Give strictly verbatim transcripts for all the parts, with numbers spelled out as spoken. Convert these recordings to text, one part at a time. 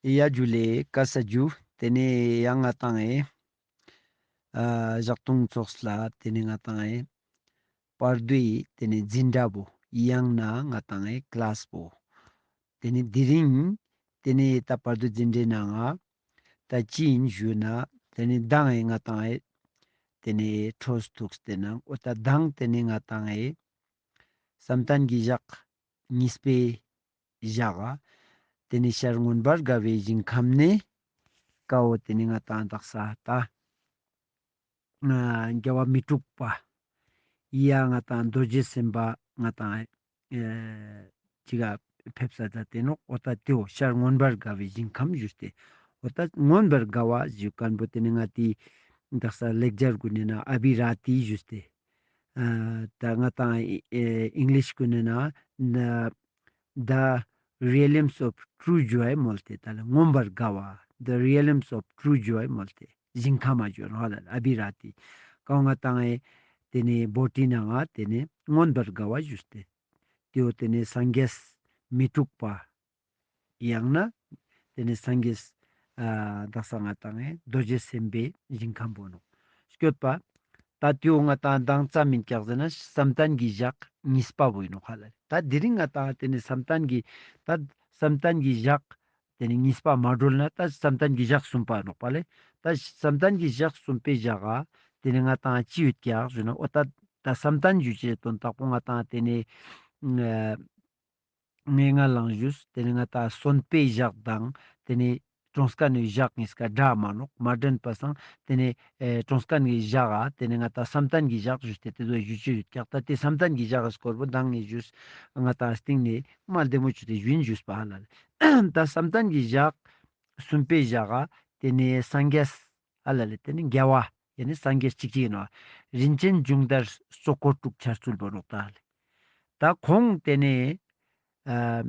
ཡ་ཇུ་ལེ་ཀ་ས་ཇུ། ཏེ་ནེ་ཡང་ང་ཏང་ཨེ་ཨ་ཞག་ཐུང་ཚོགས་ལ་ཏེ་ནེ་ང་ཏང་ཨེ་བར་དོའི་ཏེ་ནེ་འཛིན་གྲྭ་བོ་ཡང་ན་ང་ཏང་ཨེ་ཀླཱས་བོ། ཏེ་ནེ་དེ་རིང་ཏེ་ནེ་ད་བར་དོ་འཛིན་གྲྭའི་ནང་ང་ད་ཅི་ཡིན་ཞུ་ན་ཏེ་ནེ་མདང་ཨེ་ང་ཏང་ཨེ་ཏེ་ནེ་འཕྲོས་ཐུགས་ཏེ་ནང་འོ་ད་མདང་ཏེ་ནེ་ང་ཏང་ཨེ་བསམ་གཏན་གྱི་ཞག་གཉིས་པའི་ཞག་ག་ཏེ་ནེ་ཤར་མངོན་པར་དགའ་བའི་ཞིང་ཁམས་ནེ་ཀ་བོ་ཏེ་ནེ་ང་ཏང་དག་ས་ད་ཨ་རྒྱལ་བ་མི་འཁྲུགས་པ་ཡ་ང་ཏང་རྡོ་རྗེ་སེམས་དཔའ་ང་ཏང་ཨེ་ཅི་ག་ཕེབས་ས་ད་ཏེ་ནོག་འོ་ད་ཏེའོ་ཤར་མངོན་པར་དགའ་བའི་ཞིང་ཁམས་ཞུས་ཏེ་འོ་ད་མངོན་པར་དགའ་བ་ཞུ་མཁན་པོ་ཏེ་ནེ་ང་ཏི་དག་ས་ལེགས་སྦྱར་གུན་ནི་ནང་ཨ་བྷི་ར་ཏི་ཞུས་ཏེ། ཨ་ད་ང་ཏང་ཨེ་ཨིང་ལིཤ་གུན་ནི་ནང་The Realms of True Joy མོལ་ཏེ་ད་ལེ་མངོན་པར་དགའ་བ། The Realms of True Joy མོལ་ཏེ་ཞིང་ཁམས་མ་ཞུ་ནོག་ཧ་ལ་ཨ་བྷི་ར་ཏི། ཀ་བོ་ང་ཏང་ཨེ་ཏེ་ནེ་བྷོ་ཊི་ནང་ང་ཏེ་ནེ་མངོན་པར་དགའ་བ་ཞུས་ཏེ། ཏེའོ་ཏེ་ནེ་སངས་རྒྱས་མི་འཁྲུགས་པ། ཡང་ན་ཏེ་ནེ་སངས་རྒྱས་ཨ་དག་ས་ང་ཏང་ཨེ་རྡོ་རྗེ་སེམས་དཔའི་ཞིང་ཁམས་པོ་ནོག་སྐྱོད་པ། ད་ཏེའོ་ང་ཏང་མདང་ཙམ་མིན་ཀྱག་ཟེར་ན་བསམ་གཏན་གྱི་ཞག་གཉིས་པ་བོ་ཡིན་ནོག་ཧ་ལ་ལེ། ད་དེ་རིང་ང་ཏང་ཏེ་ནེ་བསམ་གཏན་གྱི་ད་བསམ་གཏན་གྱི་ཞག་ཏེ་ནེ་གཉིས་པ་མ་གྲོལ་ན་ད་བསམ་གཏན་གྱི་ཞག་གསུམ་པ་ནོག་པ་ལེ། ད་བསམ་གཏན་གྱི་ཞག་གསུམ་པའི་ཞག་ག་ཏེ་ནེ་ང་ཏང་ཅི་ཡོད་ཀྱག་ཞུ་ན་འོ་ད་ད་བསམ་གཏན་ཞུ་ཅེས་དོན་དག་པོ་ང་ཏང་ཏེ་ནེ་ཨ་ངས་ང་ལང་ཞུས། ཏེ་ནེ་ང་ཏང་གསོན་པའི་ཞག་དང་ཏེ་ནེ་གྲོངས་མཁན་ནི་ཞག་གཉིས་ཀ་འདྲ་མ་ནོག་མ་འདྲེན་པ་སང་ཏེ་ནེ་ཨེ་གྲོངས་མཁན་གྱི་ཞག་ག་ཏེ་ནེ་ང་ཏང་བསམ་གཏན་གྱི་ཞག་ཞུས་ཏེ་ཏེ་ཚོ་ཞུ་ཅེས་ཡོད་ཀྱག་ད་ཏེ་བསམ་གཏན་གྱི་ཞག་གི་སྐོར་པོ་མདང་ངས་ཞུས། ང་ཏང་སྟིང་ནེ་མ་བདེ་མོ་ཅོས་ཏེ་ཞུ་ཡིན་ཞུས་པ་ཧ་ལ་ལེ། ད་བསམ་གཏན་གྱི་ཞག་གསུམ་པའི་ཞག་ག་ཏེ་ནེ་སངས་རྒྱས་ཧ་ལ་ལེ་ཏེ་ནེ་རྒྱལ་བ་ཡ་ནི་སངས་རྒྱས་གཅིག་གཅིག་ཡིན་ནོག་རིན་ཆེན་འབྱུང་ལྡན་གཙོ་འཁོར་དྲུག་འཆར་ཚུལ་པོ་ནོག་ད་ལེ། ད་ཁོང་ཏེ་ནེ་ཨ་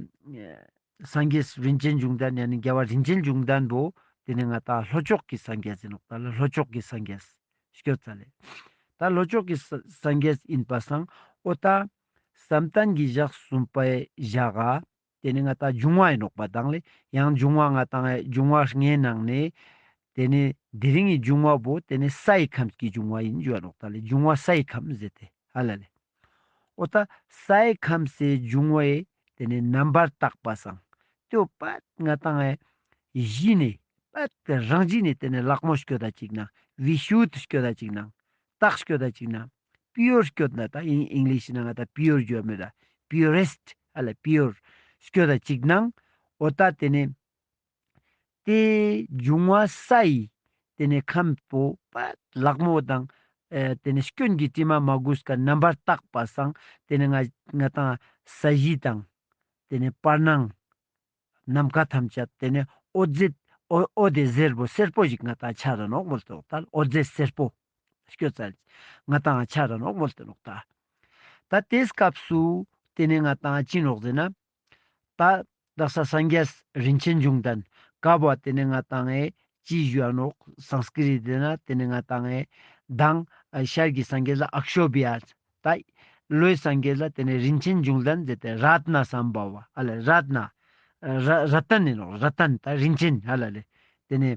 སངས་རྒྱས་རིན་ཆེན་འབྱུང་ལྡན་ཡ་ནི་རྒྱལ་བ་རིན་ཆེན་འབྱུང་ལྡན་པོ་ཏེ་ནེ་ང་ཏང་ལྷོ་ཕྱོགས་ཀྱི་སངས་རྒྱས་ཡིན་ནོག་ད་ལེ། ལྷོ་ཕྱོགས་ཀྱི་སངས་རྒྱས་སྐྱོད་ས་ལེ། ད་ལྷོ་ཕྱོགས་ཀྱི་ས་སངས་རྒྱས་ཡིན་པ་སང་འོ་ད་བསམ་གཏན་གྱི་ཞག་གསུམ་པའི་ཞག་ག་ཏེ་ནེ་ང་ཏང་འབྱུང་བ་ཡིན་ནོག་པ་དང་ལེ། ཡང་འབྱུང་བ་ང་ཏང་འབྱུང་བ་ལྔའི་ནང་ནེ་ཏེ་ནེ་དེ་རིང་གི་འབྱུང་བ་བོ་ཏེ་ནེ་སའི་ཁམས་ཀྱི་འབྱུང་བ་ཡིན་ཞུ་བ་ནོག་ད་ལེ། འབྱུང་བ་སའི་ཁམས་ཟེར་ཏེ་ཧ་ལ་ལེ། འོ་ད་སའི་ཁམས་སི་འབྱུང་བའི་ཏེ་ནེ་རྣམ་པར་དག་པ་སང་ཏེའོ་པད་ང་ཏང་ཨེ་གཞི་ནེ་པད་རང་བཞིན་ནེ་ཏེ་ནེ་ལག་མོ་སྐྱོད་ད་ཅིག་ནང་བི་ཤུད་སྐྱོད་ད་ཅིག་ནང་དག་སྐྱོད་ད་ཅིག་ནང་པིའོར་སྐྱོད་ན་ད་ཨིང་ཨིང་ལིཤ་ནང་ང་ད་པིའོར་ཞུ་བ་མེད་ད་པིའོ་རེསྟ་ཧ་ལ་པིའོར་སྐྱོད་ད་ཅིག་ནང་འོ་ད་ཏེ་ནེ་ཏེ་འབྱུང་བ་སའི་ཏེ་ནེ་ཁམས་པོ་པད་ལག་མོ་དང་ཨེ་ཏེ་ནེ་སྐྱོན་གྱི་དྲི་མ་མ་གོས་ཀ་རྣམ་པར་དག་པ་སང་ཏེ་ནེ་ང་ང་ཏང་ས་གཞི་དང་ཏེ་ནེ་བར་སྣང་ནམ་མཁའ་ཐམས་ཅད་ཏེ་ནེ་འོད་ཟེར་འོ་འོད་དེ་ཟེར་པོ་སེར་པོ་ཞིག་ང་ཏང་འཆར་ར་ནོག་མོལ་ཏེ་ནོག་ད་འོད་ཟེར་སེར་པོ་སྐྱོད་ཚར་ང་ཏང་འཆར་ར་ནོག་མོལ་ཏེ་ནོག་ད། ད་ཏེ་སྐབས་སུ་ཏེ་ནེ་ང་ཏང་ཅི་ནོག་ཟེར་ན། ད་དག་ས་སངས་རྒྱས་རིན་ཆེན་འབྱུང་ལྡན་ཀ་བོ་ཏེ་ནེ་ང་ཏང་ཨེ་ཅི་ཞུ་བ་ནོག་སཾསྐྲྀཏ་ཏེ་ན་ཏེ་ནེ་ང་ཏང་ཨེ་མདང་ཨེ་ཤར་གྱི་སངས་རྒྱས་ལ་ཨཀྵོ་བི་ཡ། ད་ལྷོའི་སངས་རྒྱས་ལ་ཏེ་ནེ་རིན་ཆེན་འབྱུང་ལྡན་ཟེར་ཏེ་རཏྣ་སམ་བྷ་ཝ་ཧ་ལ་རཏྣ། ར་རཏན་ཡིན་ནོག་རཏན་ད་རིན་ཆེན་ཧ་ལ་ལེ། ཏེ་ནེ་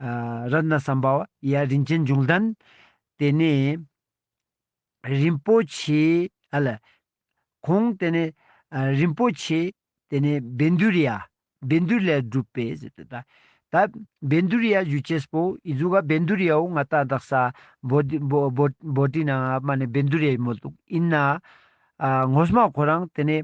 ཨ་རཏྣ་སམ་བྷ་ཝ་ཡ་རིན་ཆེན་འབྱུང་ལྡན། ཏེ་ནེ་རིན་པོ་ཆེ་ཧ་ལ་ཁོང་ཏེ་ནེ་ཨ་རིན་པོ་ཆེ་ཏེ་ནེ་བཻ་ཌཱུརྱ། བཻ་ཌཱུརྱ་སྒྲུབ་པའི་ཟེར་ཏེ་ད། ད་བཻ་ཌཱུརྱ་ཞུ་ཅེས་པོ་ཨི་ཟུག་ག་བཻ་ཌཱུརྱ་བོ་ང་ཏང་དག་ས་བྷོ་ཊི་བྷོ་བྷོ་བྷོ་ཊི་ནང་ང་མ་ནེ་བཻ་ཌཱུརྱ་ཡིན་མོལ་འདུག་ཨིན་ན་ཨ་ངོ་མ་ཁོ་རང་ཏེ་ནེ་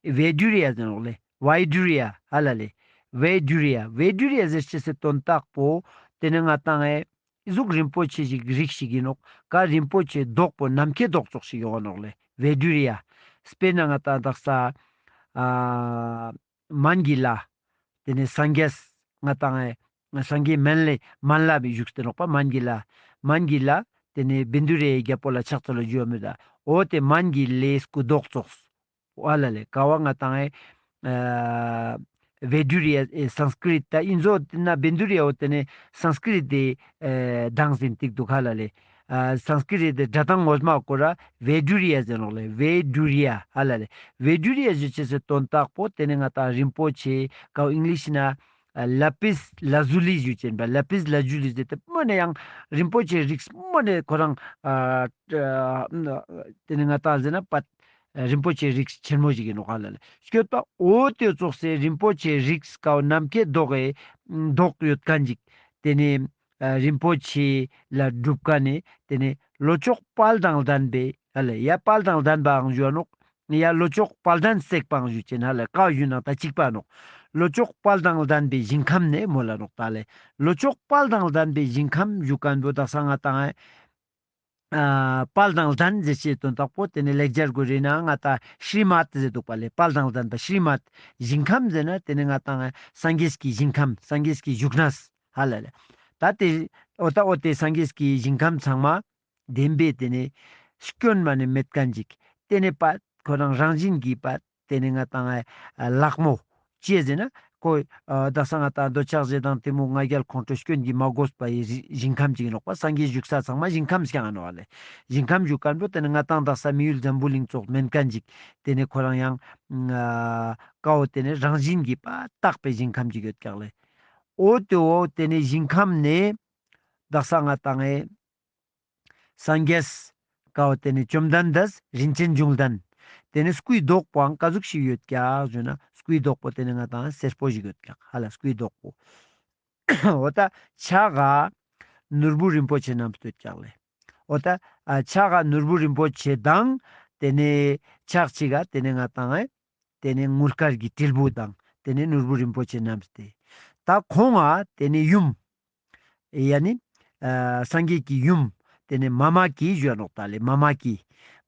བཻ་ཌཱུརྱ་ཟེར་ནོག་ལེ། ཝེ་ཌཱུརྱ་ཧ་ལ་ལེ། བཻ་ཌཱུརྱ་བཻ་ཌཱུརྱ་ཟེར་ཅེས་སི་དོན་དག་པོ་ཏེ་ནེ་ང་ཏང་ཨེ་ཨི་ཟུག་རིན་པོ་ཆེ་ཞིག་རིགས་ཤིག་ཡིན་ནོག་ཀ་རིན་པོ་ཆེ་མདོག་པོ་ནམ་མཁའི་མདོག་ཙོགས་ཤིག་ཡོང་ནོག་ལེ། བཻ་ཌཱུརྱ། དཔེར་ན་ང་ཏང་དག་ས་ཨ་མན་དགི་ལ། ཏེ་ནེ་སངས་རྒྱས་ང་ཏང་ཨེ་སངས་རྒྱས་མན་ལེ་མན་ལ་བི་བཞུགས་ཏེ་ནོག་པ་མན་དགི་ལ། མན་དགི་ལ་ཏེ་ནེ་བཻ་ཌཱུརྱའི་རྒྱལ་པོ་ལ་ཕྱག་འཚལ་ལོ་ཞུ་བ་མེད་ད། འོ་ཏེ་མན་དགི་ལའི་སྐུ་མདོག་ཙོགས། ཨ་ལ་ལེ་ཀ་བོ་ང་ཏང་ཨེ་ཨ་བཻ་ཌཱུརྱ་ཨེ་སཾསྐྲྀཏ་ད་ཨིན་ཟོ་ཏེ་ན་བཻ་ཌཱུརྱ་བོ་ཏེ་ནེ་སཾསྐྲྀཏ་ཏེ་ཨེ་གདངས་ཟིན་ཏིག་འདུག་ཧ་ལ་ལེ། ཨ་སཾསྐྲྀཏ་ཏེ་སྒྲ་གདངས་ངོ་མ་ཁོ་ར་བཻ་ཌཱུརྱ་ཟེར་ནོག་ལེ། བཻ་ཌཱུརྱ་ཧ་ལ་ལེ། བཻ་ཌཱུརྱ་ཞུ་ཅེས་སི་དོན་དག་པོ་ཏེ་ནེ་ང་ཏང་རིན་པོ་ཆེ་ཀ་བོ་ཨིང་ལིཤ་ན་ ལ་པིས་ལ་ཛུ་ལི་ཞུ་ཅེན་པ། ལ་པིས་ལ་ཛུ་ལི་ཟེར་ཏེ་མ་ནེ་ཡང་རིན་པོ་ཆེ་རིགས་མ་ནེ་ཁོ་རང་ཨ་ཨ་ཏེ་ནེ་ང་ཏང་ཟེར་ན་པ་རིན་པོ་ཆེ་རིགས་ཆེན་མོ་ཞིག་ཨིན་ནོག་ཧ་ལ་ལེ། སྐྱོད་པ་འོ་ཏེ་ཙོགས་སེ་རིན་པོ་ཆེ་རིགས་ཀའོ་ནམ་ཁའེ་དོག་གེ་དོག་ཡོད་ཁན་ཅིག་ཏེ་ནེ་ཨ་རིན་པོ་ཆེ་ལ་སྒྲུབ་ཁན་ནི་ཏེ་ནེ་ལོ་ཅོག་དཔལ་དང་ལྡན་པའི་ཧ་ལ་ཡ་དཔལ་དང་ལྡན་པའང་ཞུའ་ནོག། ཡ་ལོ་ཅོག་དཔལ་ལྡན་སྲེག་པའང་ཞུ་ཅེན་ཧ་ལ་ཀའོ་ཞུ་ན་ད་ཅིག་པ་ནོག། ལོ་ཅོག་དཔལ་དང་ལྡན་པའི་ཞིང་ཁམས་ནེ་མོལ་ལ་ནོག་ད་ལེ། ལོ་ཅོག་དཔལ་དང་ལྡན་པའི་ཞིང་ཁམས་ཞུ་ཁན་བོ་དག་ས་ང་ཏང་ཨ་དཔལ་དང་ལྡན་ཟེར་ཅེས་དོན་དག་པོ་ཏེ་ནེ་ལེགས་སྦྱར་གུ་རེ་ན་ང་ཏང་ཤྲི་མཐ་ཟེར་དུག་པ་ལེ། དཔལ་དང་ལྡན་པ་ཤྲི་མཐ། ཞིང་ཁམས་ཟེར་ན་ཏེ་ནེ་ང་ཏང་སངས་རྒྱས་ཀྱི་ཞིང་ཁམས་སངས་རྒྱས་ཀྱི་བཞུགས་གནས་ཧ་ལ་ལེ། ད་ཏེ་འོ་ད་འོ་ཏེ་སངས་རྒྱས་ཀྱི་ཞིང་ཁམས་ཚང་མ་བདེན་པའི་ཏེ་ནེ་སྐྱོན་མ་ནེ་མེད་ཁན་ཅིག་ཏེ་ནེ་པ་ཁོ་རང་རང་བཞིན་གྱིས་པ་ཏེ་ནེ་ང་ཏང་ཨ་ལྷག་མོ་ཅི་ཟེར་ན་ཁོ་ཨ་དག་ས་ང་ཏང་འདོད་ཆགས་ཞེ་སྡང་གཏི་མུག་ང་རྒྱལ་ཁོང་ཁྲོ་སྐྱོན་གྱིས་མ་གོས་པའི་རི་ཞིང་ཁམས་ཅིག་ཨིན་ནོག་པ། སངས་རྒྱས་བཞུགས་ས་ཚང་མ་ཞིང་ཁམས་ཤིག་ཨིན་ནོག་ལེ། ཞིང་ཁམས་ཞུ་ཁན་བོ་ཏེ་ནེ་ང་ཏང་དག་ས་མི་ཡུལ་འཛམ་བུ་གླིང་ཙོགས་མན་ཁན་ཅིག་ཏེ་ནེ་ཁོ་རང་ཡང་ཨ་ཀའོ་ཏེ་ནེ་རང་བཞིན་གྱིས་པ་དག་པའི་ཞིང་ཁམས་ཅིག་ཡོད་ཀྱག་ལེ། འོ་ཏེ་འོ་ཏེ་ནེ་ཞིང་ཁམས་ནེ་དག་ས་ང་ཏང་ཨེ་སངས་རྒྱས་ཀའོ་ཏེ་ནེ་བཅོམ་ལྡན་འདས་རིན་ཆེན་འབྱུང་ལྡན། ཏེ་ནེ་སྐུའི་མདོག་པོའང་ཀ་ཟུག་ཞིག་ཡོད་ཀྱག་ཞུ་ན་སྐུའི་མདོག་པོ་ཏེ་ནེ་ང་ཏང་སེར་པོ་ཞིག་ཡོད་ཀྱག་ཧ་ལ་སྐུའི་མདོག་པོ། འོ་ད་ཕྱག་ག་ནོར་བུ་རིན་པོ་ཆེ་བསྣམས་ཏེ་ཡོད་ཀྱག་ལེ། འོ་ད་ཨ་ཕྱག་ག་ནོར་བུ་རིན་པོ་ཆེ་དང་ཏེ་ནེ་ཕྱག་ཅིག་ག་ཏེ་ནེ་ང་ཏང་ཨེ་ཏེ་ནེ་དངུལ་དཀར་གྱི་དྲིལ་བུ་དང་ཏེ་ནེ་ནོར་བུ་རིན་པོ་ཆེ་བསྣམས་ཏེ། ད་ཁོང་ང་ཏེ་ནེ་ཡུམ། ཡ་ནི་ཨ་སངས་རྒྱས་ཀྱི་ཡུམ་ཏེ་ནེ་མ་མ་ཀི་ཞུའ་ནོག་ད་ལེ། མ་མ་ཀི་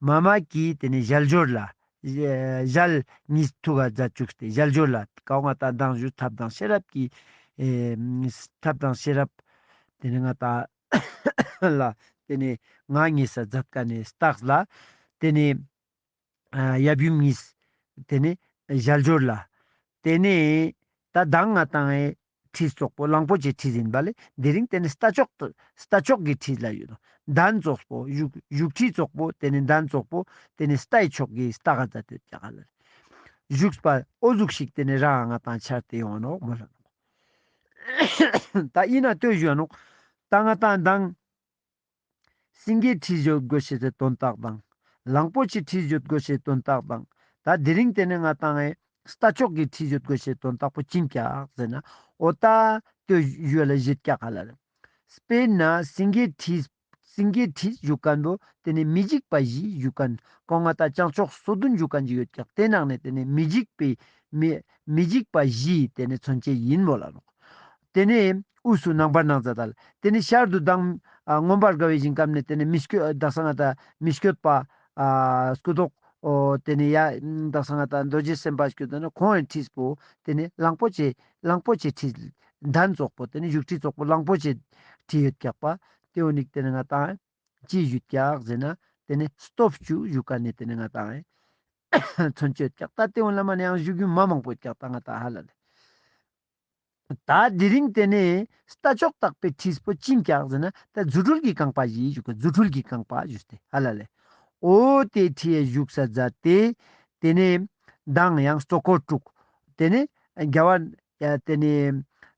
མ་མ་ཀི་ཏེ་ནེ་ཞལ་སྦྱོར་ལ་ཞལ་ཉིས་ཐུག་ག་མཛད་བཅུག་སྟེ་ཞལ་སྦྱོར་ལ་ཀའོ་ང་ཏང་མདང་ཞུ་ཐབས་དང་ཤེས་རབ་ཀྱི་ཨེ་ཐབས་དང་ཤེས་རབ་ཏེ་ནེ་ང་ཏང་ལ་ཏེ་ནེ་ང་ཉིས་ས་མཛད་ཁན་ནི་རྟགས་ལ་ཏེ་ནེ་ཨ་ཡབ་ཡུམ་གཉིས། ཏེ་ནེ་ཞལ་སྦྱོར་ལ། ཏེ་ནེ་ད་མདང་ང་ཏང་ཨེ་ཁྲིས་ཙོགས་པོ་གླང་པོ་ཆེ་ཁྲིས་ཨིན་པ་ལེ། དེ་རིང་ཏེ་ནེ་རྟ་མཆོག་ཏུ་རྟ་མཆོག་གི་ཁྲིས་ལ་ཡོད་ནོག། གདན་ཙོགས་པོ་བཞུགས་བཞུགས་ཁྲི་ཙོགས་པོ་ཏེ་ནེ་གདན་ཙོགས་པོ་ཏེ་ནེ་རྟའི་མཆོག་གི་རྟ་ག་ཛད་དེ་ཡོད་ཀྱག་ལེ། བཞུགས་པ་འོ་ཟུག་ཤིག་ཏེ་ནེ་རང་ང་ཏང་འཆར་ཏེ་ཡོང་ནོག་མོལ་ལ་ནོག། ད་ཨིན་ན་ལྟོས་ཞུའ་ནོག། ད་ང་ཏང་མདང་སེང་གེ་ཁྲིས་ཡོད་དགོས་ཤེས་སི་དོན་དག་དང་། གླང་པོ་ཆེ་ཁྲིས་ཡོད་དགོས་ཤེས་དོན་དག་དང་། ད་དེ་རིང་ཏེ་ནེ་ང་ཏང་ཨེ་རྟ་མཆོག་གི་ཁྲིས་ཡོད་དགོས་ཤེས་དོན་དག་པོ་ཅི་ཨིན་ཀྱག་ཟེར་ན། འོ་ད་ལྟོས་ཞུའ་ལ་ཞིག་ཀྱག་ཧ་ལ་ལེ། དཔེར་ན་སེང་གེ་ཁྲིས་སེང་གེ་ཁྲིས་ཞུ་ཁན་བོ་ཏེ་ནེ་མི་འཇིགས་པ་བཞི་ཞུ་ཁན་ཀའོ་ང་ཏང་བྱང་ཕྱོགས་སོ་བདུན་ཞུ་ཁན་ཅིག་ཡོད་ཀྱག། ཏེ་ནང་ནེ་ཏེ་ནེ་མི་འཇིགས་པའི་མི་མི་འཇིགས་པ་བཞི་ཏེ་ནེ་མཚོན་བྱེད་ཨིན་མོལ་ལ་ནོག། ཏེ་ནེ་དབུས་སུ་རྣམ་པར་སྣང་མཛད་དང་། ཏེ་ནེ་ཤར་དུ་མདང་ཨ་མངོན་པར་དགའ་བའི་ཞིང་ཁམས་ནེ་ཏེ་ནེ་མི་བསྐྱོད་དག་ས་ང་ཏང་མི་བསྐྱོད་པ་ཨ་སྐུ་མདོག་འོ་ཏེ་ནེ་ཡ་དག་ས་ང་ཏང་རྡོ་རྗེ་སེམས་དཔའ་སྐྱོད་དེ་ན་ཁོང་ངི་ཁྲིས་པོ་ཏེ་ནེ་གླང་པོ་ཆེ་གླང་པོ་ཆེ་ཁྲིས་གདན་ཙོགས་པོ་ཏེ་ནེ་བཞུགས་ཁྲི་ཙོགས་པོ་གླང་པོ་ཆེ་ཁྲིས་ཡོད་ཀྱག་པ། ཏེ་འོ་ནི་ཏེ་ནེ་ང་ཏང་ཅི་ཞུ་ཀྱག་ཟེར་ན་ཏེ་ནེ་སྟོབས་བཅུ་ཞུ་ཁན་ནི་ཏེ་ནེ་ང་ཏང་མཚོན་བྱེད་ཀྱག། ད་ཏེ་འོ་ལ་མ་ནེ་ཡང་ཞུ་རྒྱུ་མ་མང་པོ་ཡོད་ཀྱག་ད་ང་ཏང་ཧ་ལ་ལེ། ད་དེ་རིང་ཏེ་ནེ་རྟ་མཆོག་བཏགས་པའི་ཁྲིས་པོ་ཅི་ཨིན་ཀྱག་ཟེར་ན་ད་རྫུ་འཕྲུལ་གྱི་རྐང་པ་བཞི་ཞུ་ཀྱག། རྫུ་འཕྲུལ་གྱི་རྐང་པ་ཞུས་ཏེ་ཧ་ལ་ལེ། འོ་ཏེ་ཁྲིའི་བཞུགས་ས་མཛད་དེ་ཏེ་ནེ་མདང་ཡང་གཙོ་འཁོར་དྲུག། ཏེ་ནེ་རྒྱལ་བ་ཡ་ཏེ་ནེ་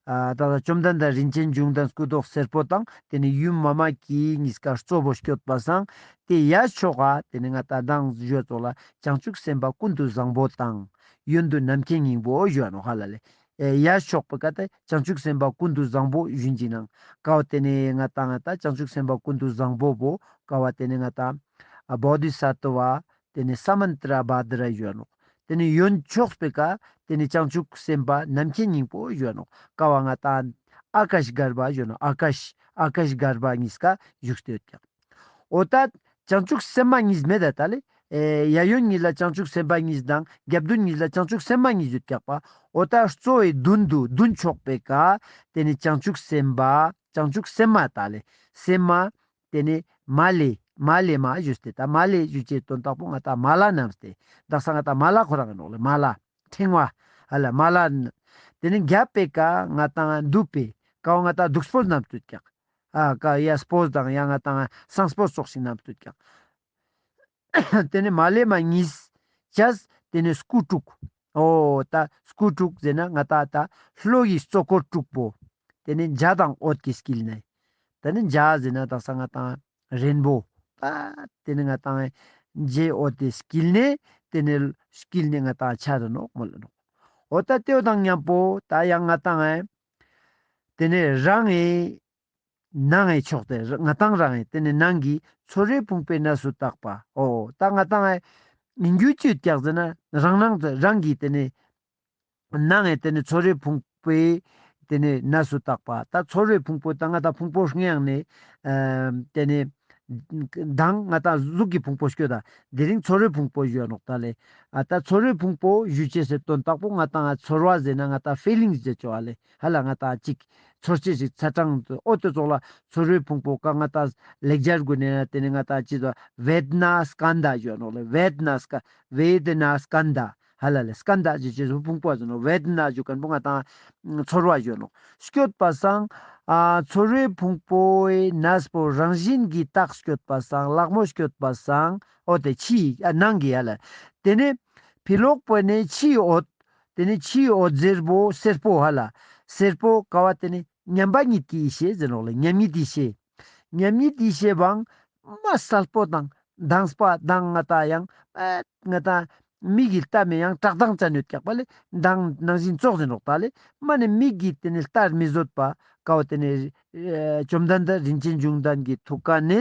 ཨ་ད་བཅོམ་ལྡན་འདས་རིན་ཆེན་འབྱུང་ལྡན་སྐུ་མདོག་སེར་པོ་དང་ཏེ་ནེ་ཡུམ་མ་མ་ཀི་གཉིས་ཀ་གཙོ་བོ་སྐྱོད་པ་སང་ཏེ་ཡ་ཕྱོགས་ཀ་ཏེ་ནེ་ང་ཏང་མདང་ཞུ་ཙོགས་ལ་བྱང་ཆུབ་སེམས་དཔའ་ཀུན་ཏུ་བཟང་པོ་དང་། གཡོན་དུ་རྣམ་མཁྱེན་སྙིང་པོ་ཞུའ་ནོག་ཧ་ལ་ལེ། ཨེ་ཡ་ཕྱོགས་པོ་ཀ་ཏེ་བྱང་ཆུབ་སེམས་དཔའ་ཀུན་ཏུ་བཟང་པོ་ཞུ་ཅེས་ནང་ཀ་བོ་ཏེ་ནེ་ང་ཏང་ད་བྱང་ཆུབ་སེམས་དཔའ་ཀུན་ཏུ་བཟང་པོ་བོ་ཀ་བོ་ཏེ་ནེ་ང་ཏང་ཨ་བོ་དྷི་ས་ཏྭ་བ་ཏེ་ནེ་ས་མནྟ་ར་བྷ་དྲ་ཞུའ་ནོག། ཏེ་ནེ་གཡོན་ཕྱོགས་པོ་ཀ་ཏེ་ནེ་བྱང་ཆུབ་སེམས་དཔའ་རྣམ་མཁྱེན་སྙིང་པོ་ཞུའ་ནོག། ཀ་བོ་ང་ཏང་ཨ་ཀཱ་ཤ་གརྦྷ་ཞུའ་ནོག། ཨ་ཀཱ་ཤ་ཨ་ཀཱ་ཤ་གརྦྷ་གཉིས་ཀ་བཞུགས་ཏེ་ཡོད་ཀྱག། འོ་ད་བྱང་ཆུབ་སེམས་མ་གཉིས་མེད་ད་ད་ལེ། ཨེ་ཡ་གཡོན་གཉིས་ལ་བྱང་ཆུབ་སེམས་དཔའ་གཉིས་དང་རྒྱབ་མདུན་གཉིས་ལ་བྱང་ཆུབ་སེམས་མ་གཉིས་ཡོད་ཀྱག་པ། འོ་ད་གཙོ་བོའི་མདུན་དུ་མདུན་ཕྱོགས་པོ་ཀ་ཏེ་ནེ་བྱང་ཆུབ་སེམས་དཔའ་བྱང་ཆུབ་སེམས་མ་ད་ལེ། སེམས་མ་ཏེ་ནེ་མ་ལེ་མ་ལེ་མ་ཞུས་ཏེ་ད་མ་ལེ་ཞུ་ཅེས་དོན་དག་པོ་ང་ཏང་མ་ལ་བསྣམས་ཏེ་དག་ས་ང་ཏང་མ་ལ་ཁོ་རང་ཨིན་ནོག་ལེ་མ་ལ། ཕྲེང་བ་ཧ་ལ་མ་ལ། ཏེ་ནེ་རྒྱབ་པོ་ཀ་ང་ཏང་འདུག་པོ་ཀ་བོ་ང་ཏང་འདུག་སྤོས་བསྣམས་ཏེ་ཡོད་ཀྱག། ཨ་ཀ་ཡ་སྤོས་དང་ཡ་ང་ཏང་བསང་སྤོས་ཙོགས་ཤིག་བསྣམས་ཏེ་ཡོད་ཀྱག། ཏེ་ནེ་མ་ལེ་མ་གཉིས་ཅས་ཏེ་ནེ་སྐུ་དྲུག། འོ་ད་སྐུ་དྲུག་ཟེར་ན་ང་ཏང་ད་ལྷོ་ཡི་གཙོ་འཁོར་དྲུག་པོ། དེ་ནེ་འཇའ་དང་འོད་ཀྱི་དཀྱིལ་ནེ། དེ་ནེ་འཇའ་ཟེར་ན་དག་ས་ང་ཏང་རེན་བོ། ད་དེ་ནེ་ང་ཏང་འཇའ་འོད་དེ་དཀྱིལ་ནེ་དེ་ནེ་དཀྱིལ་ནེ་ང་ཏང་འཆར་ར་ནོག་མོལ་ལ་ནོག། འོ་ད་དེའོ་དང་མཉམ་པོ་ད་ཡང་ང་ཏང་དེ་ནེ་རང་ངི་ནང་ངི་ཕྱོགས་ཏེ་ང་ཏང་རང་ངི་དེ་ནེ་ནང་གི་ཚོར་བའི་ཕུང་པོའི་གནས་སུ་དག་པ། འོ་ད་ང་ཏང་ངི་རྒྱུ་ཅི་ཡོད་ཀྱག་ཟེར་ན་རང་སྣང་རང་གི་དེ་ནེ་ནང་ངི་དེ་ནེ་ཚོར་བའི་ཕུང་པོའི་དེ་ནེ་གནས་སུ་དག་པ། ད་ཚོར་བའི་ཕུང་པོ་ད་ང་ཏང་ཕུང་པོ་ལྔའི་ནང་ནེ་ཨ་དེ་ནེ་མདང་ང་ཏང་གཟུགས་ཀྱི་ཕུང་པོ་སྐྱོད་ད། དེ་རིང་ཚོར་བའི་ཕུང་པོ་ཞུའ་ནོག་ད་ལེ། ཨ་ད་ཚོར་བའི་ཕུང་པོ་ཞུ་ཅེས་སི་དོན་དག་པོ་ང་ཏང་ཚོར་བ་ཟེར་ན་ང་ཏང་ཕི་ལིང་ཟེར་ཅོ་ཨ་ལེ། ཧ་ལ་ང་ཏང་ཅིག་ཚོར་ཅེས་ཤིག་ཚ་གྲང་འོ་དེ་ཙོགས་ལ་ཚོར་བའི་ཕུང་པོ་ཀ་ང་ཏང་ལེགས་སྦྱར་གུན་ནེ་ན་དེ་ནེ་ང་ཏང་ཅི་ཟེར་བེ་དི་ན་སྐནྡྷ་ཞུའ་ནོག་ལེ། བེ་དི་ན་སྐ་བེ་དི་ན་སྐནྡྷ། ཧ་ལ་ལེ་སྐནྡྷ་ཞུ་ཅེས་སི་ཕུང་པོ་ཟེར་ནོག། བེ་དི་ན་ཞུ་ཁན་པོ་ང་ཏང་ཚོར་བ་ཞུའ་ནོག། སྐྱོད་པ་སང་ཨ་ཚོར་བའི་ཕུང་པོའི་གནས་པོ་རང་བཞིན་གྱིས་རྟག་སྐྱོད་པ་སང་ལག་མོ་སྐྱོད་པ་སང་འོ་དེ་ཕྱིའི་ཨ་ནང་གི་ཧ་ལ། དེ་ནེ་ཕི་ལོག་པོ་ནེ་ཕྱིའི་འོད། དེ་ནེ་ཕྱིའི་འོད་ཟེར་བོ་སེར་པོ་ཧ་ལ། སེར་པོ་ཀ་བ་དེ་ནེ་མཉམ་པ་ཉིད་ཀྱི་ཡེ་ཤེས་ཟེར་ནོག་ལེ། མཉམ་ཉིད་ཡེ་ཤེས། མཉམ་ཉིད་ཡེ་ཤེས་བང་མ་གསལ་པོ་དང་དྭངས་པ་དང་ང་ཏང་ཡང་ཨ་ང་ཏང་མིག་གི་ལྟ་མེ་ཡང་བཀྲག་མདངས་ཅན་ཡོད་ཀྱག་པ་ལེ། མདངས་ནང་བཞིན་ཙོགས་ཟེར་ནོག་ད་ལེ། མ་ནེ་མིག་གི་དེ་ནེ་ལྟར་མི་བཟོད་པ་ཀ་བོ་དེ་ནེ་ཨ་བཅོམ་ལྡན་འདས་རིན་ཆེན་འབྱུང་ལྡན་གྱི་ཐུགས་ཀ་ནེ་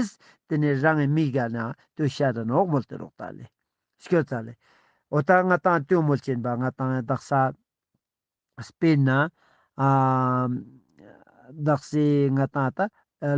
དེ་ནེ་རང་ངི་མིག་ག་ན་དེ་ཤར་ར་ནོག་མོལ་ཏེ་ནོག་ད་ལེ། སྐྱོད་ད་ལེ། འོ་ད་ང་ཏང་དེ་མོལ་ཅེན་པ་ང་ཏང་དག་ས་སྤེར་ན་ཨ་དག་ས་ང་ཏང་ད་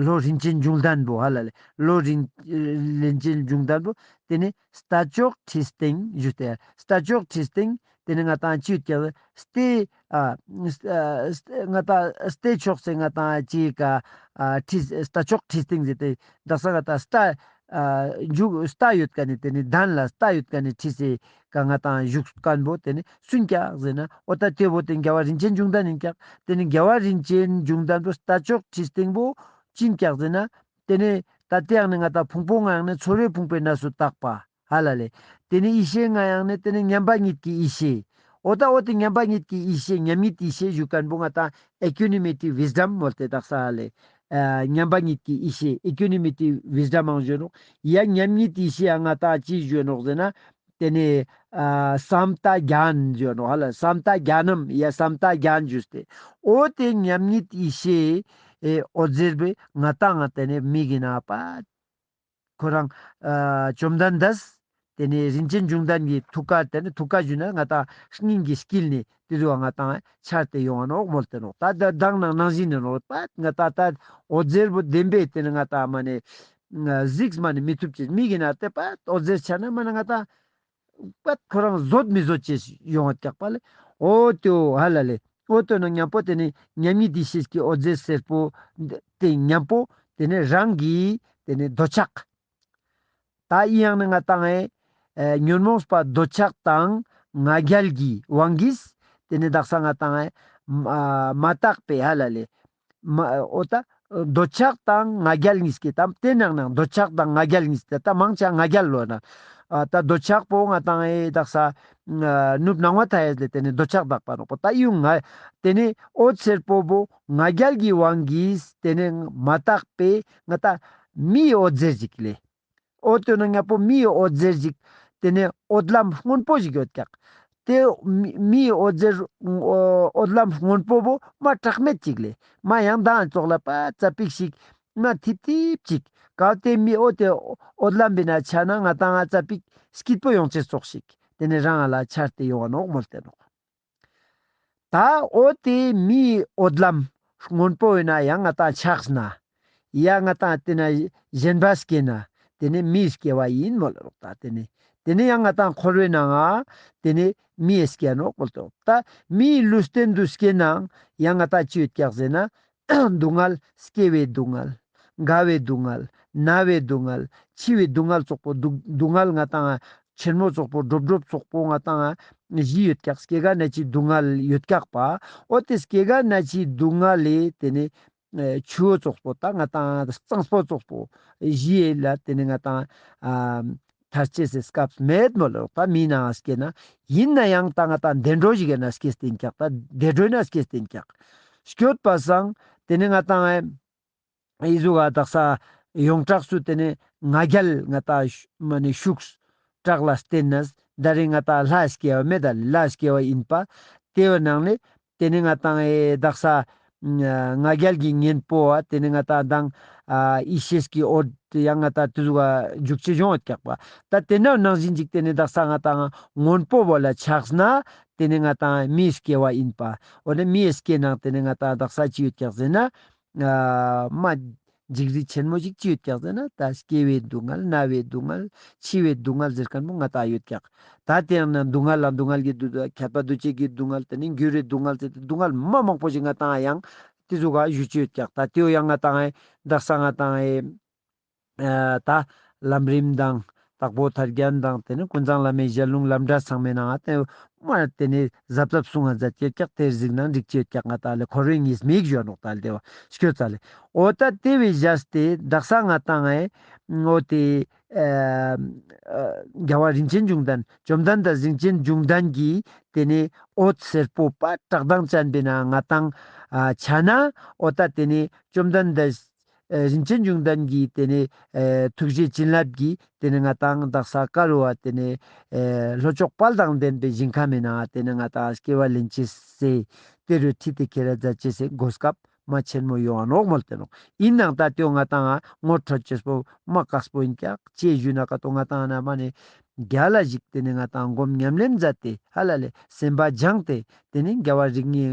ལྷོ་རིན་ཆེན་འབྱུང་ལྡན་པོ་ཧ་ལ་ལེ། ལྷོ་རིན་རིན་ཆེན་འབྱུང་ལྡན་པོ་དེ་ནེ་རྟ་མཆོག་ཁྲི་སྟེང་ཞུས་ཏེ། རྟ་མཆོག་ཁྲི་སྟེང་དེ་ནེ་ང་ཏང་ཅི་ཡོད་ཀྱག་སྟེ་ཨ་ཨ་སྟེ་ང་ཏང་སྟེ་ཕྱོགས་སེ་ང་ཏང་ཅི་ཀ་ཨ་ཁྲི་རྟ་མཆོག་ཁྲི་སྟེང་ཟེར་ཏེ་དག་ས་ང་ཏང་རྟ་ཨ་མཇུག་རྟ་ཡོད་ཀ་ནེ་དེ་ནེ་གདན་ལ་རྟ་ཡོད་ཀ་ནེ་ཁྲི་སེ་ཀ་ང་ཏང་བཞུགས་ཁན་པོ་དེ་ནེ་སུ་ཨིན་ཀྱག་ཟེར་ན་འོ་ད་དེ་བོ་དེ་རྒྱལ་བ་རིན་ཆེན་འབྱུང་ལྡན་ཨིན་ཀྱག། དེ་ནེ་རྒྱལ་བ་རིན་ཆེན་འབྱུང་ལྡན་པོ་རྟ་མཆོག་ཁྲི་སྟེང་པོ་ཅི་ཨིན་ཀྱག་ཟེར་ན་དེ་ནེ་ད་དེ་ཡང་ནེ་ང་ཏང་ཕུང་པོ་ལྔའི་ནང་ནེ་ཚོར་བའི་ཕུང་པོའི་གནས་སུ་དག་པ་ཧ་ལ་ལེ། དེ་ནེ་ཡེ་ཤེས་ལྔའི་ནང་ནེ་དེ་ནེ་མཉམ་པ་ཉིད་ཀྱི་ཡེ་ཤེས། འོ་ད་འོ་དེ་མཉམ་པ་ཉིད་ཀྱི་ཡེ་ཤེས་མཉམ་ཉིད་ཡེ་ཤེས་ཞུ་ཁན་པོ་ང་ཏང་ཨི་ཀུ་ནི་མི་ཊི་ཝིས་ཌམ་མོལ་ཏེ་དག་ས་ཧ་ལ་ལེ། ཨ་མཉམ་པ་ཉིད་ཀྱི་ཡེ་ཤེས་ཨི་ཀུ་ནི་མི་ཊི་ཝིས་ཌམ་མང་ཞུའ་ནོག། ཡ་མཉམ་ཉིད་ཡེ་ཤེས་ཡ་ང་ཏང་ཅི་ཞུའ་ནོག་ཟེར་ན་དེ་ནེ་ཨ་སམ་ཏ་གྱཱན་ཞུའ་ནོག་ཧ་ལ། སམ་ཏ་གྱཱ་ནམ་ཡ་སམ་ཏ་གྱཱན་ཞུས་ཏེ། འོ་དེ་མཉམ་ཉིད་ཡེ་ཤེས་ཨེ་འོད་ཟེར་བོ་ང་ཏང་ང་དེ་ནེ་མིག་གི་ནང་པ་ཁོ་རང་ཨ་བཅོམ་ལྡན་འདས་དེ་ནེ་རིན་ཆེན་འབྱུང་ལྡན་གྱི་ཐུགས་ཀ་དེ་ནེ་ཐུགས་ཀ་ཞུ་ན་ང་ཏང་སྙིང་གི་དཀྱིལ་ནེ་དེ་ཟུག་ང་ཏང་འཆར་ཏེ་ཡོང་ང་ནོག་མོལ་ཏེ་ནོག། ད་ད་མདང་ནང་ནང་བཞིན་ནེ་ནོག་པ་ང་ཏང་ད་འོད་ཟེར་བོ་བདེན་པའི་དེ་ནེ་ང་ཏང་མ་ནེ་གཟིགས་མ་ནེ་མི་ཐུབ་ཅེས་མིག་གི་ནང་དེ་པ་འོད་ཟེར་འཆར་ན་མ་ནེ་ང་ཏང་པ་ཁོ་རང་བཟོད་མི་བཟོད་ཅེས་ཡོང་བ་ཀྱག་པ་ལེ། འོ་དེ་ཧ་ལ་ལེ། འོ་དེ་ནང་མཉམ་པོ་དེ་ནེ་མཉམ་ཉིད་ཡེ་ཤེས་ཀྱི་འོད་ཟེར་སེར་པོ་དེ་མཉམ་པོ་དེ་ནེ་རང་གི་དེ་ནེ་འདོད་ཆགས། ད་ཨི་ཡང་ནི་ང་ཏང་ཨེ་ཨེ་ཉོན་མོངས་པ་འདོད་ཆགས་དང་ང་རྒྱལ་གྱི་དབང་གིས་དེ་ནེ་དག་ས་ང་ཏང་ཨེ་མ་མ་དག་པའི་ཧ་ལ་ལེ། མ་འོ་ད་འདོད་ཆགས་དང་ང་རྒྱལ་གཉིས་ཀྱི་ད་དེ་ནང་ནང་འདོད་ཆགས་དང་ང་རྒྱལ་གཉིས་ཀྱི་ད་མང་ཆེ་ང་རྒྱལ་ལོ་ན། ཨ་ད་འདོད་ཆགས་པོ་ང་ཏང་ཨེ་དག་ས་ཨ་ནུབ་སྣང་བ་མཐའ་ཡས་ལེ་དེ་ནེ་འདོད་ཆགས་དག་པ་ནོག་པོ་ད་ཡུང་ང་དེ་ནེ་འོད་སེར་པོ་བོ་ང་རྒྱལ་གྱི་དབང་གིས་དེ་ནེ་མ་དག་པའི་ང་ཏང་མིའི་འོད་ཟེར་ཞིག་ལེ། འོ་དེ་ནང་མཉམ་པོ་མིའི་འོད་ཟེར་ཞིག་དེ་ནེ་འོད་ལམ་སྔོན་པོ་ཞིག་ཡོད་ཀྱག། དེ་མི་མིའི་འོད་ཟེར་འོ་འོད་ལམ་སྔོན་པོ་བོ་མ་གྲགས་མེད་ཅིག་ལེ། མ་ཡང་མདང་ཙོགས་ལ་པ་ཙ་པིག་ཞིག་མ་ཐིབ་ཐིབ་ཅིག་ག་དེ་མི་འོ་དེ་འོད་ལམ་བི་ན་ཆ་ན་ང་ཏང་ང་ཙ་པིག་སྐྱིད་པོ་ཡོང་ཅེས་ཙོགས་ཤིག་དེ་ནེ་རང་ང་ལ་འཆར་ཏེ་ཡོང་བ་ནོག་མོལ་ཏེ་ནོག། ད་འོ་དེ་མིའི་འོད་ལམ་སྔོན་པོ་ཡོད་ན་ཡང་ང་ཏང་ཆགས་ན། ཡང་ང་ཏང་དེ་ན་ཞེན་པ་སྐྱེས་ན། དེ་ནེ་མིའི་སྐྱེ་བ་ཡིན་མོལ་ལོག་ད་དེ་ནེ། དེ་ནེ་ཡང་ང་ཏང་འཁོར་བའི་ནང་ང་དེ་ནེ་མིའི་སྐྱེ་ནོག་མོལ་ཏོག། ད་མིའི་ལུས་རྟེན་དུ་སྐྱེས་ནའང་ཡང་ང་ཏང་ཅི་ཡོད་ཀྱག་ཟེར་ན། སྡུག་བསྔལ་སྐྱེ་བའི་སྡུག་བསྔལ། རྒ་བའི་སྡུག་བསྔལ། ན་བའི་སྡུག་བསྔལ། འཆི་བའི་སྡུག་བསྔལ་ཙོགས་པོ་སྡུག་སྡུག་བསྔལ་ང་ཏང་ཆེན་མོ་ཙོགས་པོ་འགྲོབ་འགྲོབ་ཙོགས་པོ་ང་ཏང་བཞི་ཡོད་ཀྱག། སྐྱེ་རྒ་ན་འཆིའི་སྡུག་བསྔལ་ཡོད་ཀྱག་པ། འོ་དེ་སྐྱེ་རྒ་ན་འཆིའི་སྡུག་བསྔལ་ལས་དེ་ནེ་ཆུ་བོ་ཙོགས་པོ་ད་ང་ཏང་གཙང་པོ་ཙོགས་པོ་བཞི་ཡོད་ལ་དེ་ནེ་ང་ཏང་ཨ་ ཐར་ཅེས་སི་སྐབས་མེད་མོལ་ལོ། ད་མིའི་ནང་སྐྱེས་ན་ཡིན་ན་ཡང་ད་ང་ཏང་བདེ་འགྲོ་ཞིག་གི་ན་སྐྱེས་ཏེན་ཀྱག། ད་བདེ་འགྲོའི་ན་སྐྱེས་ཏེན་ཀྱག། སྐྱོད་པ་སང་དེ་ནི་ང་ཏང་ཨེ་ཨི་ཟུག་ག་དག་ས་ཡོངས་གྲགས་སུ་དེ་ནི་ང་རྒྱལ་ང་ཏང་མ་ནི་ཤུགས་དྲག་ལ་བརྟེན་ནས་ད་རེས་ང་ཏང་ལྷ་སྐྱེ་བ་མེད་ད་ལྷ་སྐྱེ་བ་ཡིན་པ། དེ་བའི་ནང་ནས་དེ་ནི་ང་ཏང་ཨེ་དག་ས་ང་རྒྱལ་གྱི་གཉེན་པོ་བ་དེ་ནི་ང་ཏང་དང་ཨ་ཡེ་ཤེས་ཀྱི་འོད་ཡང་ང་ཏང་དེ་ཟུག་ག་འཇུག་ཅེས་བྱུང་བ་ཀྱག་པ། ད་དེ་ནི་ནང་བཞིན་ཅིག་དེ་ནི་དག་ས་ང་ཏང་སྔོན་པོ་བོ་ལ་ཆགས་ན་དེ་ནི་ང་ཏང་མིའི་སྐྱེ་བ་ཡིན་པ། འོ་ན་མིའི་སྐྱེ་ནང་དེ་ནི་ང་ཏང་དག་ས་ཅི་ཡོད་ཀྱག་ཟེར་ན། ཨ་མ་འཇིགས་རི་ཆེན་མོ་ཞིག་ཅི་ཡོད་ཀྱག་ཟེར་ན་ད་སྐྱེ་བའི་སྡུག་བསྔལ་ན་བའི་སྡུག་བསྔལ་འཆི་བའི་སྡུག་བསྔལ་ཟེར་མཁན་པོ་ང་ཏང་ཡོད་ཀྱག། ད་དེ་ཡང་ན་སྡུག་བསྔལ་ལ་སྡུག་བསྔལ་གྱི་སྡུག་ཁྱད་པར་འདུ་བྱེད་ཀྱི་སྡུག་བསྔལ་དེ་ནི་འགྱུར་བའི་སྡུག་བསྔལ་ཟེར་ཏེ་སྡུག་བསྔལ་མ་མང་པོ་ཞིག་ང་ཏང་ཡང་དེ་ཟུག་ག་ཞུ་ཅེས་ཡོད་ཀྱག། ད་དེ་བོ་ཡང་ང་ཏང་ཨེ་དག་ས་ང་ཏང་ཨེ་ཨ་ད་ལམ་རིམ་དང་དྭགས་པོ་ཐར་རྒྱན་དང་དེ་ནི་ཀུན་བཟང་བླ་མའི་ཞལ་ལུང་ལམ་འབྲས་ཚང་མའི་ནང་ང་དེ་མ་དེ་ནི་གཟབ་གཟབ་གསུང་ང་མཛད་ཀྱི་ཀྱག། དེར་གཟིགས་ན་འགྲིག་ཅེས་ཀྱག། ང་ཏང་ལེ་འཁོར་བའི་ཉེས་དམིགས་ཞུ་ནོག་ད་ལེ་དེ་བ་སྐྱོད་ཙ་ལེ། འོ་ད་དེ་བའི་བཞག་སྟེ་དག་ས་ང་ཏང་ཨེ་འོ་དེ་ཨ་རྒྱལ་བ་རིན་ཆེན་འབྱུང་ལྡན་བཅོམ་ལྡན་འདས་རིན་ཆེན་འབྱུང་ལྡན་གྱི་དེ་ནི་འོད་སེར་པོ་པ་བཀྲག་མདངས་ཅན་པའི་ནང་ང་ཏང་ཨ་ཆ་ན་འོ་ད་དེ་ནི་བཅོམ་ལྡན་འདས་ཨེ་རིན་ཆེན་འབྱུང་ལྡན་གྱི་དེ་ནི་ཨེ་ཐུགས་རྗེ་བྱིན་རླབས་ཀྱི་དེ་ནི་ང་ཏང་དག་ས་ཀ་རུ་བ་དེ་ནི་ཨེ་ལྷོ་ཕྱོགས་དཔལ་དང་ལྡན་པའི་ཞིང་ཁམས་མའི་ནང་དེ་ནི་ང་ཏང་སྐྱེ་བ་ལེན་ཅེས་སི་དེ་རུ་ཁྲིད་དེ་ཁྱེར་ར་མཛད་ཅེས་སི་གོ་སྐབས་མ་ཆེན་མོ་ཡོང་བ་ནོག་མོལ་ཏེ་ནོག། ཡིན་ནའང་ད་དེ་བོ་ང་ཏང་ངོ་འཕྲོད་ཅེས་པོ་མ་དཀགས་པོ་ཡིན་ཀྱག། ཅི་ཞུ་ན་ཀ་ཏོ་ང་ཏང་ན་མ་ནི་རྒྱལ་ལ་ཞིག་དེ་ནི་ང་ཏང་སྒོམ་ཉམས་ལེན་མཛད་དེ་ཧ་ལ་ལེ་སེམས་པ་སྦྱངས་ཏེ་དེ་ནི་རྒྱལ་བ་རིགས་ལྔའི་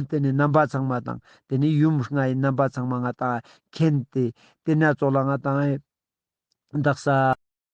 དེ་ནི་རྣམ་པ་ཚང་མ་དང་དེ་ནི་ཡུམ་ལྔའི་རྣམ་པ་ཚང་མ་ང་ཏང་མཁྱེན་ཏེ་དེ་ན་ཙོགས་ལ་ང་ཏང་དག་ས་